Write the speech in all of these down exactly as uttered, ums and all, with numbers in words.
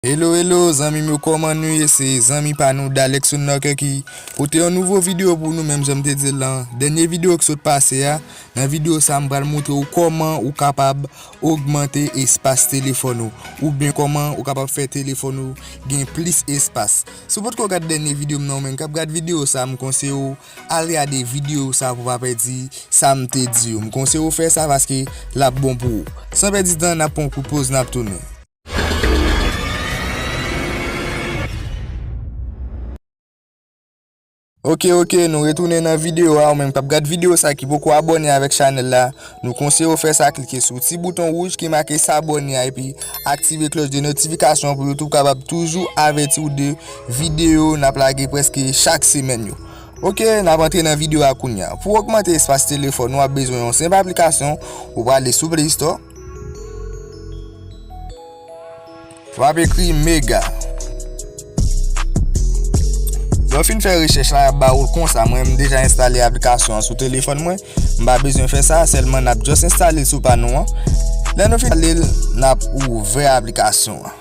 Hello, hello, zanmi m yo, kòman nou ye? Se zanmi pa nou, Dalexon Lorquer ki pote yon nouvo videyo pou nou, menm jan m te di l lan dènye videyo ki sot pase a. Nan videyo sa, m pral montre w kòman ou kapab ogmante espas telefòn ou, oubyen kòman ou kapab fè telefòn ou gen plis espas. Si w potko gad dènye videyo m nan, ou menm k ap gad videyo sa, m konseye w al gade videyo sa pou w pa pèdi sa m te di w. M konseye w fè sa paske l ap bon pou ou. San pèdi tan, n ap pran yon kout poz, n ap tounen. Ok, ok, nou retounen nan videyo a. Ou menm k ap gad videyo sa ki poko abòne avèk chanèl la, nou konseye w fè sa, klike sou ti bouton wouj ki make s'abonner a epi aktive klòch de notifikasyon pou YouTube kapab toujou avèti w de videyo n ap lage prèske chak semèn yo. Ok, n ap antre nan videyo a kounye a. Pou ogmante espas telefòn ou, w ap bezwen yon senp aplikasyon. Ou prale sou Play Store. W ap ekri Mega. Lè w fin fè rechèch la, y ap ba ou l konsa. Mwen, m deja enstale aplikasyon an sou telefòn mwen. M pa bezwen fè sa, sèlman n ap just enstale l sou pa nou an. Lè nou fin enstale l, n ap ouvè aplikasyon an.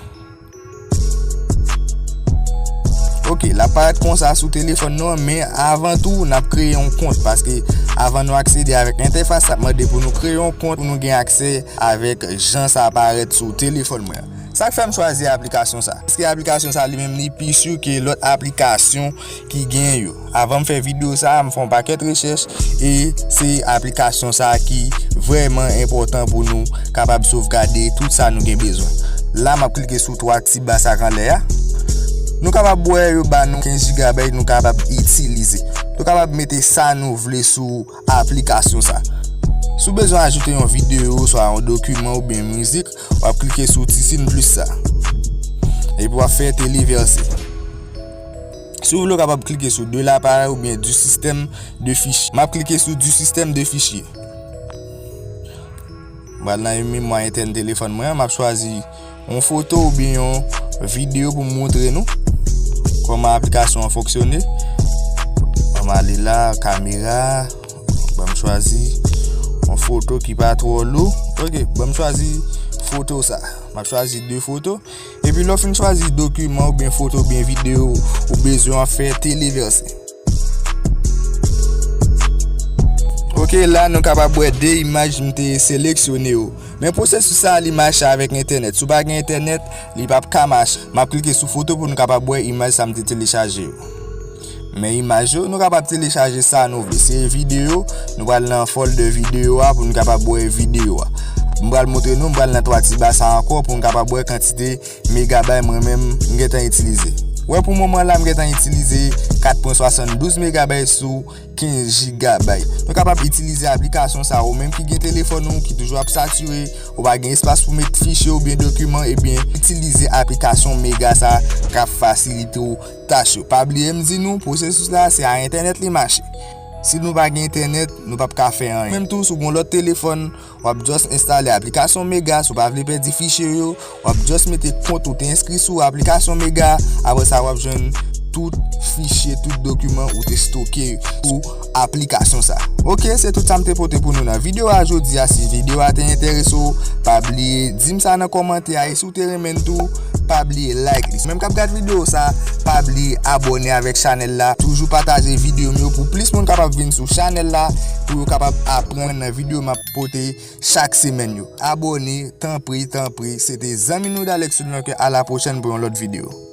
Ok, l ap parèt konsa sou telefòn nou an, men avan tou, n ap kreye yon kont, paske avan nou aksede avèk entèfas, l ap mande pou nou kreye yon kont pou nou gen aksè avèk jan sa parèt sou telefòn mwen an. Sa k fè m chwazi aplikasyon sa? Paske aplikasyon sa li menm li pi si ke lòt aplikasyon ki gen yo. Avan m fè videyo sa, m fè yon pakèt rechèch e se aplikasyon sa ki vrèman enpòtan pou nou kapab sovgade tout sa nou gen bezwen. La, m ap klike sou twa ti ba sa k anlè a. Nou kapab wè yo ba nou kenz jigabay nou kapab itilize. Nou kapab mete sa nou vle sou aplikasyon sa. Si w bezwen ajoute yon videyo, swa yon dokiman oubyen mizik, w ap klike sou ti siy plis sa. Epi w ap fè televèse. Si w vle, w kapab klike sou de l'appareil oubyen du système de fichier. M ap klike sou du système de fichier. M pral nan memwa entèn telefòn mwen an, m ap chwazi yon foto oubyen yon videyo pou m montre nou kòman aplikasyon an fonksyone. Ban m ale la, kamera. Ban m chwazi yon foto ki pa twò lou. Ok, ban m chwazi foto sa. M ap chwazi de foto. Epi lè w fin chwazi dokiman oubyen foto oubyen videyo ou bezwen, w ap fè televèse. Ok, la nou kapab wè de imaj m te seleksyone yo. Men pwosesis sa a, li mache avèk entènèt. Si w pa gen entènèt, li p ap ka mache. M ap klike sou foto pou nou kapab wè imaj sa m te telechaje yo. Men imaj yo, nou kapab telechaje sa nou vle. Se videyo, nou pral nan folder videyo a pou nou kapab wè videyo a. M pral montre nou, m pral nan twa ti ba sa ankò pou nou kapab wè kantite megabay mwen menm m gentan itilize. Wè, pou moman la, m gentan itilize kat pwen swasanndouz megabay sou kenz jigabay. Nou kapab itilize aplikasyon sa, ou menm ki gen telefòn ou ki toujou ap satire, ou pa gen espas pou met fichye oubyen dokiman, ebyen, itilize aplikasyon Mega sa k ap fasilite w tach yo. Pa bliye m di nou, pwosesis la, se a entènèt li mache. Si nou pa gen entènèt, nou p ap ka fè anyen. Menm tou, si w gen yon lòt telefòn, w ap just enstale aplikasyon Mega, si w pa vle pèdi fichye yo, w ap just mete kont ou te enskri sou aplikasyon Mega, apre sa w ap jwenn tout fichye, tout dokiman ou te stoke sou aplikasyon sa. Ok, se tout sa m te pote pou nou nan videyo a jodi a. Si videyo a te enterese w, pa bliye di m sa nan kòmantè a, e si w te renmen l tou, pa bliye like li. Menm k ap gad videyo sa, pa bliye abòne avèk chanèl la, toujou pataje videyo m yo pou plis moun kapab vin sou chanèl la, pou yo kapab aprann nan videyo m ap pote chak semèn yo. Abòne, tanpri, tanpri. Se te zanmi nou Dalexon Lorquer, a la pwochèn pou yon lòt videyo.